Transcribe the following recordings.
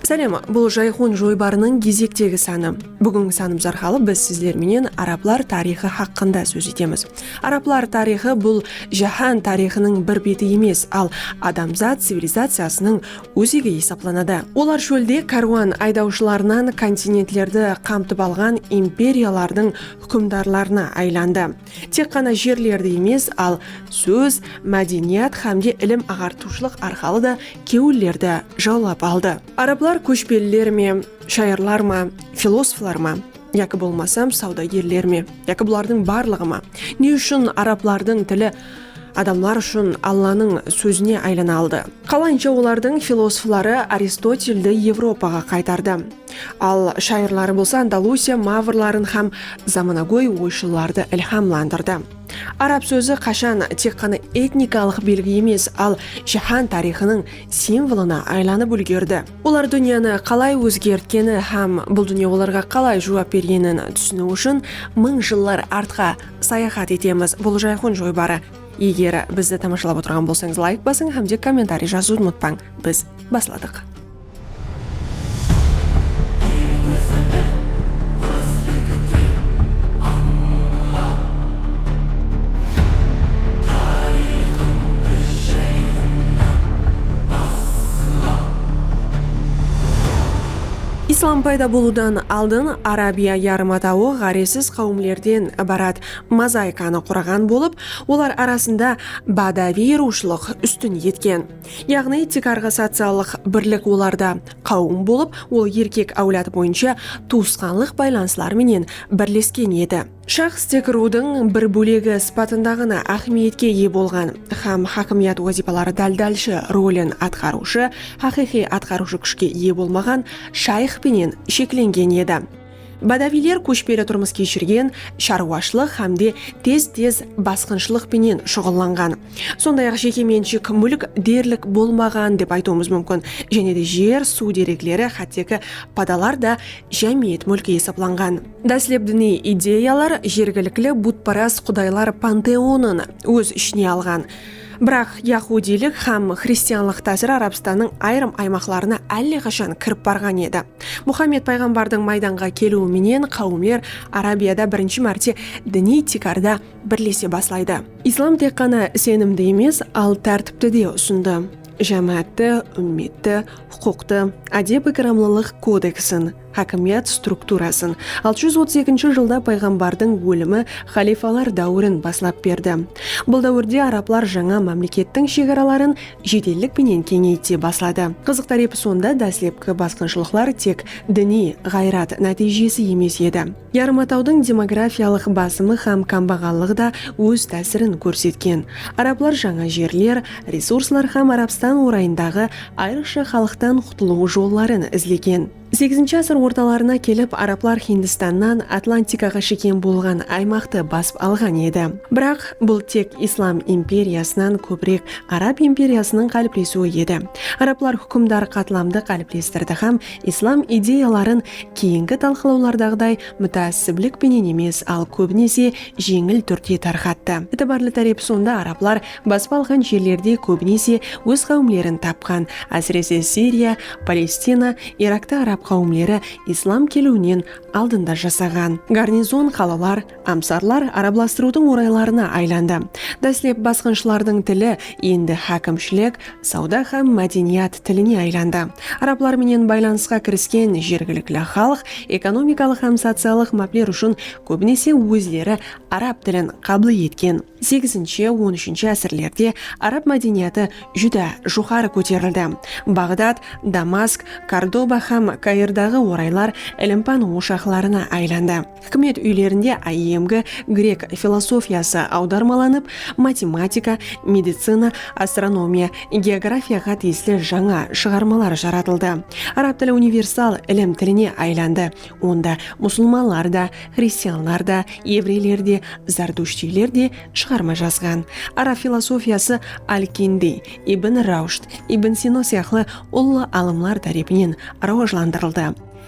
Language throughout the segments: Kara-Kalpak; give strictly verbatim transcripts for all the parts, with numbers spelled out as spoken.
Sálem, bul Jayxun joybarınıń gezektegi sanı. Búgingi sanımız arqalı biz sizler menen arablar tariyxı haqqında sóz etemiz. Arablar tariyxı bul jáhán tariyxınıń bir beti emes, al adamzat civilizaciyasınıń ózegi esaplanadı. Olar shólde kárwan aydawshılarınan kontinentlerdi qamtıp alǵan imperiyalardıń húkimdarlarına aylandı. Tek ǵana jerlerdi emes, al sóz, mádeniyat hám de ilim aǵartıwshılıq arqalı da kewillerdi jawlap aldı. Arablar kóshpeliler me, shayırlar ma, filosoflar ma, yaki bolmasam sawdagerler me, yaki bulardıń barlıǵı ma? Ne ushın arablardıń tili adamlar ushın Allanıń sózine aylana aldı? Qalayınsha olardıń filosofları Aristoteldi Evropaǵa qaytardı? Al shayırları bolsa Andalusiya mavrların hám zamanagóy oyshıllardı ilhamlandırdı. Arab sózi qashan tek ǵana etnikalıq belgi emes, al jáhán tariyxınıń simvolına aylanıp úlgerdi. Olar dúnyanı qalay ózgertkeni hám bul dúnya olarǵa qalay juwap bergenin túsiniw ushın mıń jıllar artqa sayaxat etemiz. Bul Jayxun joybarı. Eger bizdi tamashalap otırǵan bolsańız, layk basıń hám de kommentariy jazıwdı umıtpań. Biz basladıq. Islam payda bolıwdan aldın Arabiya yarım atawı ǵárezsiz qáwimlerden ibarat mozaikanı quraǵan bolıp, olar arasında badaviy ruwshılıq ústin etken. Yaǵnıy, tiykarǵı sociallıq birlik olarda qáwim bolıp, ol erkek áwladı boyınsha tuwısqanlıq baylanısları menen birlesken edi. Shaxs tek ruwdıń bir bólegi sıpatında ǵana áhmiyetke iye bolǵan hám hákimiyat wazıypaları dáldalshı rolin atqarıwshı, haqıyqıy atqarıwshı kúshke iye bolmaǵan shayx penen sheklengen edi. Badaviyler kóshpeli turmıs keshirgen, sharwashılıq hám de tez-tez basqınshılıq penen shuǵıllanǵan. Sonday-aq, jeke menshik múlk derlik bolmaǵan dep aytıwımız múmkin. Jáne de jer, suw derekleri, hátteki padalar da jámiyet múlki esaplanǵan. Dáslep diniy ideyalar jergilikli butparaz qudaylar panteonın óz ishine alǵan. Biraq yahudiylik hám xristianlıq tásiri Arabstannıń ayırım aymaqlarına álleqashan kirip barǵan edi. Muhammed payǵambardıń maydanǵa keliwi menen qáwimler Arabiyada birinshi márte diniy tiykarda birlese baslaydı. Islam tek ǵana isenimdi emes, al tártipti de usındı. Jámáátti, úmmetti, huqıqtı, ádep-ikramlılıq kodeksin, hákimiyat strukturasın, altı júz otız ekinshi jılda payǵambardıń ólimi xalifalar dáwirin baslap berdi. Bul dáwirde arablar jańa mámlekettiń shegaraların jedellik penen keńeyte basladı. Qızıq tárepi sonda, dáslepki basqınshılıqlar tek diniy ǵayrat nátiyjesi emes edi. Yarım atawdıń demografiyalıq basımı hám kámbaǵallıǵı da óz tásirin kórsetken. Arablar jańa jerler, resurslar hám Arabstan orayındaǵı ayrıqsha xalıqtan qutılıw jolların izlegen. Segizinshi ásir ortalarına kelip, arablar Hindistannan Atlantikaǵa shekem bolǵan aymaqtı basıp alǵan edi. Biraq bul tek Islam imperiyasınan kóbirek Arab imperiyasınıń qáliplesiwi edi. Arablar húkimdar qatlamdı qáliplestirdi hám Islam ideyaların keyingi talqılawlardaǵıday mútássiblik penen emes, al kóbinese jeńil túrde tarqattı. Itibarlı tárepi sonda, arablar basıp alǵan jerlerde kóbinese óz qáwimlerin tapqan, ásirese Siriya, Palestina, Irakta arab qáwimleri Islam keliwinen aldında jasaǵan. Garnizon qalalar, amsarlar arablastırıwdıń oraylarına aylandı. Dáslep basqınshılardıń tili endi hákimshilik, sawda hám mádeniyat tiline aylandı. Arablar menen baylanısqa kirisken jergilikli xalıq ekonomikalıq hám sociallıq mápler ushın kóbinese ózleri arab tilin qabıl etken. Segizinshi, on úshinshi ásirlerde arab mádeniyatı júdá joqarı kóterildi. Baǵdad, Damask, Kordoba hám Kairdaǵı oraylar ilim-pán oshaqlarına aylandı. Hikmet úylerinde áyyemgi grek filosofiyası awdarmalanıp, matematika, medicina, astronomiya, geografiyaǵa tiyisli jańa shıǵarmalar jaratıldı. Arab tili universal ilim tiline aylandı. Onda musılmanlar da, xristianlar da, evreyler de, zardushtiyler de shıǵarma jazǵan. Arab filosofiyası Al-Kindi, Ibn Rushd, Ibn Sino sıyaqlı ullı alımlar tárepinen rawajlandırıldı.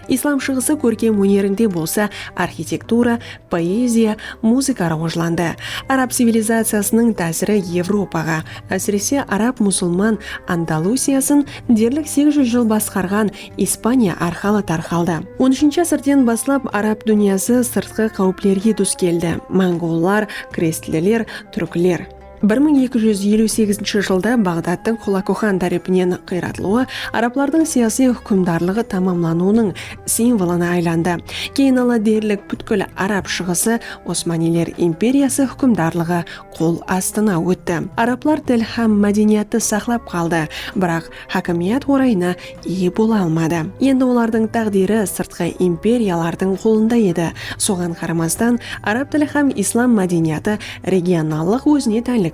Islam shıǵısı kórkem ónerinde bolsa arxitektura, poeziya, muzıka rawajlandı. Arab civilizaciyasınıń tásiri Evropaǵa, ásirese arab-musulman Andalusiyasın derlik segiz júz jıl basqarǵan Ispaniya arqalı tarqaldı. On úshinshi ásirden baslap arab dúnyası sırtqı qáwiplerge dus keldi. Mongollar, krestliler, túrkler. Bir mıń eki júz eliw segizinshi jılda Baǵdadtıń Xulakuxan tárepinen qıyratılıwı arablardıń siyasiy húkimdarlıǵı tamamlanıwınıń simvolına aylandı. Keyin ala derlik pútkil arab shıǵısı Osmaniyler imperiyası húkimdarlıǵı qol astına ótti. Arablar til hám mádeniyattı saqlap qaldı, biraq hákimiyat orayına iye bola almadı. Endi olardıń táǵdiri sırtqı imperiyalardıń qolında edi. Soǵan qaramastan, arab tili hám islam mádeniyatı regionallıq ózine tánlikti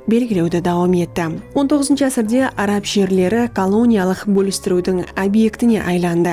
belgilewdi dawam etti. On toǵızınshı ásirde arab jerleri koloniyalıq bólistiriwdiń obyektine aylandı.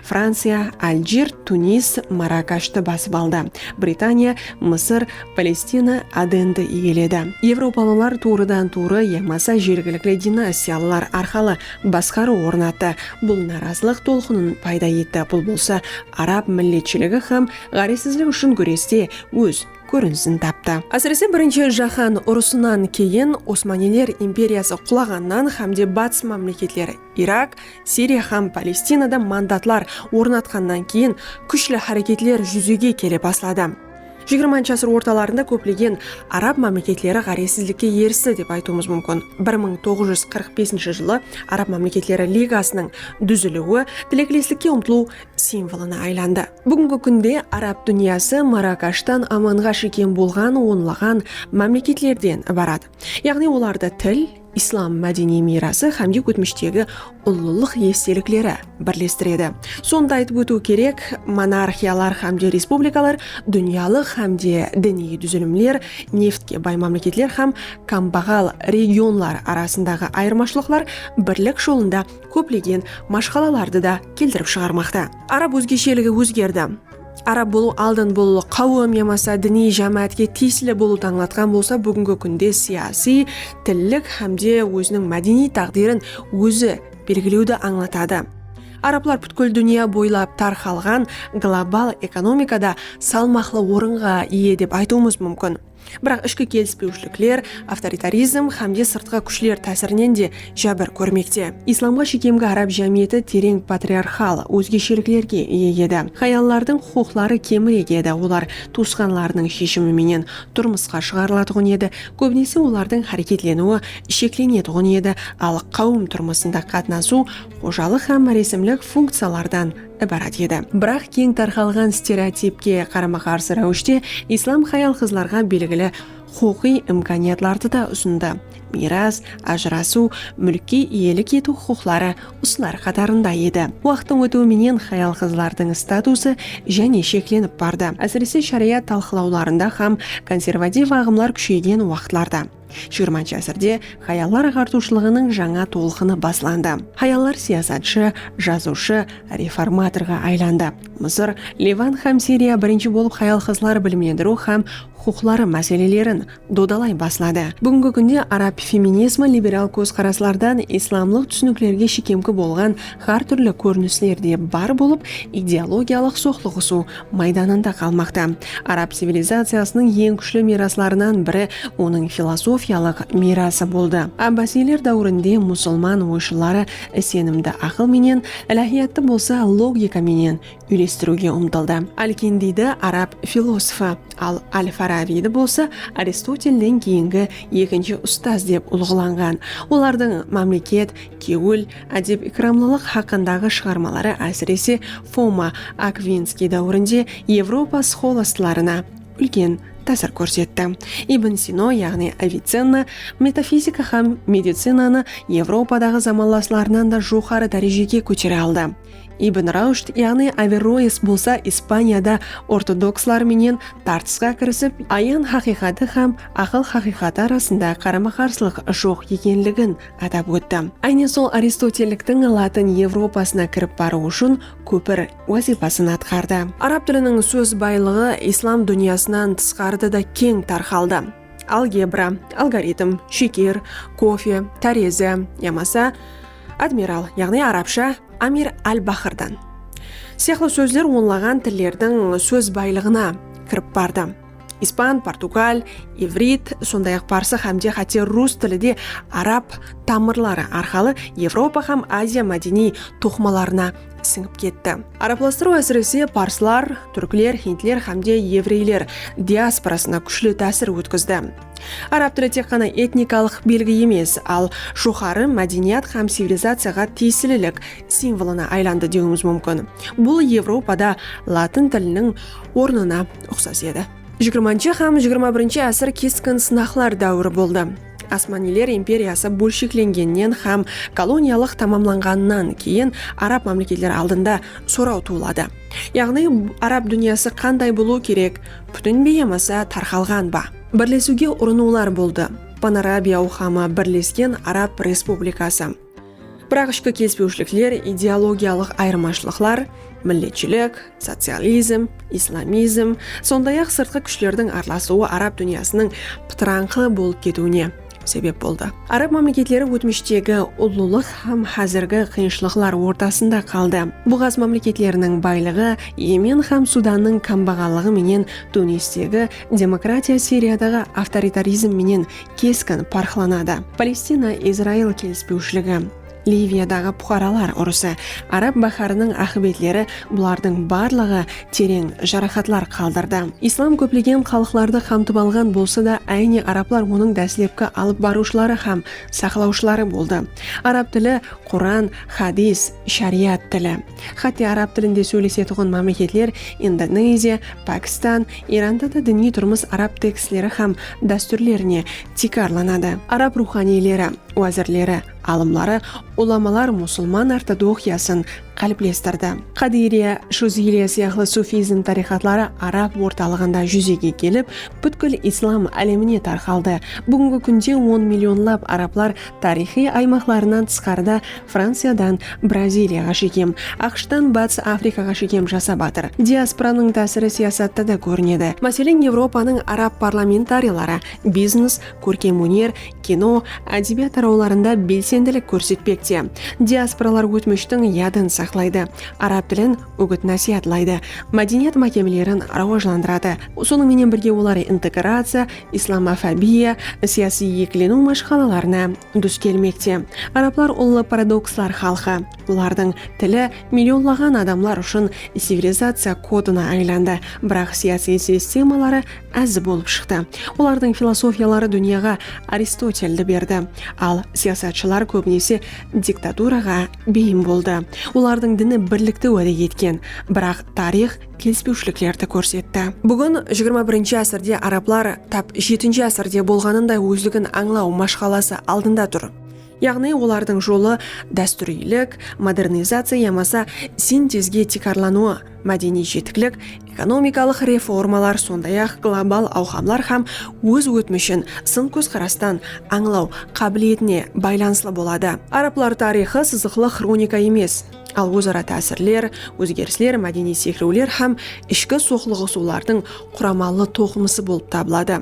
Franciya Aljir, Tunis, Marakashtı basıp aldı. Britaniya Mısır, Palestina Adendi iyeledi. Evropalılar tuwrıdan-tuwrı yamasa jergilikli dinastiyalılar arqalı basqarıw ornattı. Bul narazılıq tolqının payda etti. Bul bolsa arab milletsheligi hám ǵárezsizlik ushın gúreste óz kórinisin taptı. Ásirese, Birinshi jáhán urısınan keyin Osmaniyler imperiyası qulaǵannan hám de batıs mámleketleri Irak, Siriya hám Palestinada mandatlar ornatqannan keyin kúshli háreketler júzege kele basladı. Jigirmanshı ásir ortalarında kóplegen arab mámleketleri ǵárezsizlikke eristi dep aytıwımız múmkin. Bir mıń toǵız júz qırq besinshi jılı Arab mámleketleri ligasınıń dúziliwi tilekleslikke umtılıw simvolına aylandı. Búgingi kúnde arab dúnyası Marakashtan Amanǵa shekem bolǵan onlaǵan mámleketlerden ibarat. Yaǵnıy olardı til, islam mádeniy miyrası hám de ótmishtegi ullılıq estelikleri birlestiredi. Sonı da aytıp ótiw kerek, monarxiyalar hám de respublikalar, dúnyalıq hám de diniy dúzilimler, neftke bay mámleketler hám kámbaǵal regionlar arasındaǵı ayırmashılıqlar birlik jolında kóplegen mashqalalardı da keltirip shıǵarmaqta. Arab ózgesheligi ózgerdi. Arab bolıw aldın bul qáwim yamasa diniy jámáátke tiyisli bolıwdı ańlatqan bolsa, búgingi kúnde siyasiy, tillik hám de óziniń mádeniy táǵdirin ózi belgilewdi ańlatadı. Arablar pútkil dúnya boylap tarqalǵan global ekonomikada salmaqlı orınǵa iye dep aytıwımız múmkin. Biraq ishki kelispewshilikler, avtoritarizm hám de sırtqı kúshler tásirinen de jábir kórmekte. Islamǵa shekemgi arab jámiyeti tereń patriarxal ózgesheliklerge iye edi. Hayallardıń huqıqları kemirek edi, olar tuwısqanlarınıń sheshimi menen turmısqa shıǵarılatuǵın edi, kóbinese olardıń háreketleniwi sheklenetuǵın edi, al qáwim turmısında qatnasıw xojalıq hám máresimlik funkciyalardan ibarat edi. Biraq keń tarqalǵan stereotipke qarama-qarsı ráwishte islam hayal-qızlarǵa belgili huqıqıy imkaniyatlardı da usındı. Miyras, ajırasıw, múlkke iyelik etiw huqıqları usılar qatarında edi. Waqıttıń ótiwi menen hayal-qızlardıń statusı jáne sheklenip bardı. Ásirese, shariyat talqılawlarında hám konservativ aǵımlar kúsheygen waqıtlarda. Jigirmanshı ásirde hayallar aǵartıwshılıǵınıń jańa tolqını baslandı. Hayallar siyasatshı, jazıwshı, reformatorǵa aylandı. Mısır, Livan hám Siriya birinshi bolıp hayal-qızlar bilimlendiriw hám huqıqları máselelerin dodalay basladı. Búgingi kúnde arab feminizmi liberal kózqaraslardan islamlıq túsiniklerge shekemki bolǵan hár túrli kórinislerde bar bolıp, ideologiyalıq soqlıǵısıw maydanında qalmaqta. Arab civilizaciyasınıń eń kúshli miyraslarınan biri onıń filosofiyalıq miyrası boldı. Abbasiyler dáwirinde musılman oyshılları isenimdi aqıl menen, iláhiyattı bolsa logika menen úylestiriwge umtıldı. Al-Kindiydi arab filosofı, al Al-Farabiydi bolsa Aristotelden keyingi ekinshi ustaz dep ulǵılanǵan. Olardıń mámleket, kewil, ádep-ikramlılıq haqqındaǵı shıǵarmaları, ásirese, Foma Akvinskiy dáwirinde Evropa sxolastlarına úlken tásir kórsetti. Ibn Sino, yaǵnıy Avicenna, metafizika hám medicinanı Evropadaǵı zamanlaslarınan da joqarı dárejege kótere aldı. Ibn Rushd, yaǵnıy Averroes bolsa Ispaniyada ortodokslar menen tartısqa kirisip, ayan haqıyqatı hám aqıl haqıyqatı arasında qarama-qarsılıq joq ekenligin atap ótti. Áyne sol Aristotelliktiń Latın Evropasına kirip barıw ushın kópir wazıypasın atqardı. Arab tiliniń sóz baylıǵı islam dúnyasınan tısqarıda da keń tarqaldı. Algebra, algoritm, sheker, kofe, tárezi, yamasa admiral, yaǵnıy arabsha Amir al-Bahrdan. sıyaqlı sózler onlaǵan tillerdiń sóz baylıǵına kirip bardı. Ispan, portugal, ivrit, sonday-aq parsı hám de hátte rus tili de arab tamırları arqalı Evropa hám Aziya mádeniy toqımalarına sińip ketti. Arablastırıw, ásirese, parslar, túrkler, hindler hám de evreyler diasporasına kúshli tásir ótkizdi. Arab tili tek ǵana etnikalıq belgi emes, al joqarı mádeniyat hám civilizaciyaǵa tiyislilik simvolına aylandı dewimiz múmkin. Bul Evropada latın tiliniń ornına uqsas edi. Jigirmanshı hám jigirma birinshi ásir keskin sınaqlar dáwiri boldı. Osmaniyler imperiyası bólsheklengennen hám koloniyalıq tamamlanǵanınan keyin arab mámleketleri aldında soraw tuwıladı. Yaǵnıy, arab dúnyası qanday bolıwı kerek, pútin be yamasa tarqalǵan ba? Birlesiwge urınıwlar boldı. Panarabiya Awqamı, Birlesken Arab Respublikası. Biraq ishki kelispewshilikler, ideologiyalıq ayırmashılıqlar, milletshilik, socializm, islamizm, sonday-aq sırtqı kúshlerdiń aralasıwı arab dúnyasınıń pıtırańqı bolıp ketiwine sebep boldı. Arab mámleketleri ótmishtegi ullılıq hám házirgi qıyınshılıqlar ortasında qaldı. Buǵaz mámleketleriniń baylıǵı Yemen hám Sudannıń kámbaǵallıǵı menen Tunistegi demokratiya, Siriyadaǵı avtoritarizm menen keskin parıqlanadı. Palestina-Izrail kelispewshiligi, Liviyadaǵı puqaralar urısı, Arab báháriniń aqıbetleri, bulardıń barlıǵı tereń jaraqatlar qaldırdı. Islam kóplegen xalıqlardı qamtıp alǵan bolsa da, áyne arablar onıń dáslepki alıp barıwshıları hám saqlawshıları boldı. Arab tili Quran, hádis, sháriyat tili. Hátte arab tilinde sóylesetuǵın mámleketler Indoneziya, Pakistan, Iranda da diniy turmıs arab tekstleri hám dástúrlerine tiykarlanadı. Arab ruwxaniyleri, wázirleri, alımları, ulamalar musılman ortodoksiyasın qáliplestirdi. Qadiriya, Shoziliya sıyaqlı sufizm tariqatları arab ortalıǵında júzege kelip, pútkil islam álemine tarqaldı. Búgingi kúnde on millionlap arablar tariyxıy aymaqlarınan tısqarıda Franciyadan Braziliyaǵa shekem, AQShtan Batıs Afrikaǵa shekem jasap atır. Diasporanıń tásiri siyasatta da kórinedi. Máselen, Evropanıń arab parlamentariylari biznes, kórkem óner, kino, ádebiyat tarawlarında belsendilik kórsetpekte. Diasporalar ótmishtiń yadın saqlaydı, arab tilin úgit-násiyatlaydı, mádeniyat mákemelerin rawajlandıradı. Sonıń menen birge, olar integraciya, islamofobiya, siyasiy ekleniw mashqalalarına dus kelmekte. Arablar ullı paradokslar xalqı. Olardıń tili millionlaǵan adamlar ushın civilizaciya kodına aylandı, biraq siyasiy sistemaları ázzi bolıp shıqtı. Olardıń filosofiyaları dúnyaǵa Aristoteldi berdi, al siyasatshılar kóbinese diktaturaǵa beyim boldı. Olardıń dini birlikti wáde etken, biraq tariyx kelispewshiliklerdi kórsetti. Búgin jigirma birinshi ásirde arablar tap jetinshi ásirde bolǵanınday ózligin ańlaw mashqalası aldında tur. Yaǵnıy olardıń jolı dástúriylik, modernizaciya yamasa sintezge tiykarlanıwı, mádeniy jetiklik, ekonomikalıq reformalar, sonday-aq global awqamlar hám óz ótmishin sın kózqarastan ańlaw qábiliyetine baylanıslı boladı. Arablar tariyxı sızıqlı xronika emes, al óz-ara tásirler, ózgerisler, mádeniy sekiriwler hám ishki soqlıǵısıwlardıń quramalı toqımısı bolıp tabıladı.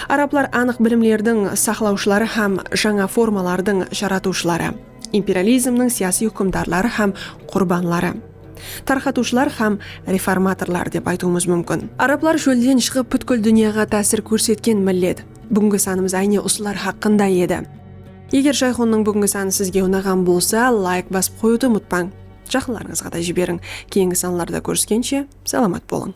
Arablar anıq bilimlerdiń saqlawshıları hám jańa formalardıń jaratıwshıları, imperializmniń siyasiy húkimdarları hám qurbanları, tarqatıwshılar hám reformatorlar dep aytıwımız múmkin. Arablar shólden shıǵıp, pútkil dúnyaǵa tásir kórsetken millet. Búgingi sanımız áyne usılar haqqında edi. Eger Jayxunnıń búgingi sanı sizge unaǵan bolsa, layk basıp qoyıwdı umıtpań. Jaqınlarıńızǵa da jiberiń. Keyingi sanlarda kóriskenshe, salamat bolıń.